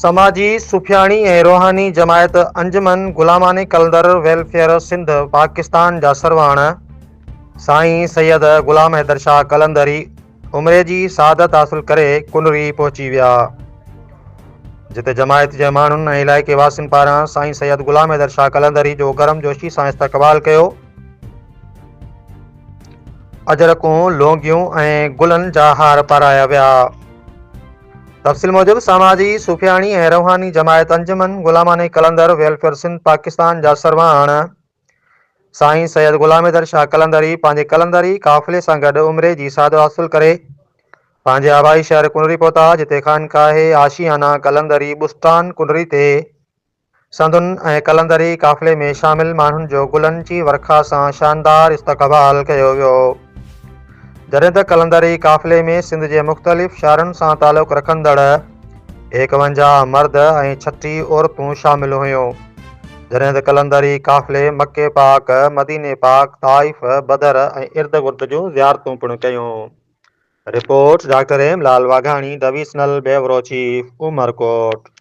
سماجي، صوفياڻي ۽ روحاني جماعت انجمن غلامان قلندر ويلفيئر سنڌ پاڪستان جا سرواڻ سائين سيد غلام حيدر شاهه قلندري عمري جي سعادت حاصل ڪري ڪنري پهچي ويا جتي جماعت جي ماڻهن ۽ علائقي واسين پاران سائين سيد غلام حيدر شاهه قلندري جو گرم جوشي سان استقبال ڪيو. اجرڪون، لونگيون ۽ گلن جا هار پارايا ويا. تفصيل موجب سماجي، صوفياڻي ۽ روحاني جماعت انجمن غلامان قلندر ويلفيئر سنڌ پاڪستان جا سرواڻ سائين سيد غلام حيدر شاهه قلندري پنهنجي قلندري قافلي سان گڏ عمري جي سعادت حاصل ڪري پنهنجي آبائي شهر ڪنري پهتا جتي خانقاهه آشيانه قلندري بستان ڪنري تي سندن ۽ قلندري قافلي ۾ شامل ماڻهن جو گلن جي ورکا سان شاندار استقبال ڪيو ويو. جڏهن ته قلندري قافلي ۾ سنڌ جي مختلف شهرن سان تعلق رکندڙ 51 مرد ۽ 36 عورتون شامل هيون. جڏهن ته قلندري قافلي مڪي پاڪ، مديني پاڪ، طائف، بدر ۽ اردگرد جون زيارتون پڻ ڪيون. Report, doctor M Lal Waghani, divisional bureau chief, Umerkot.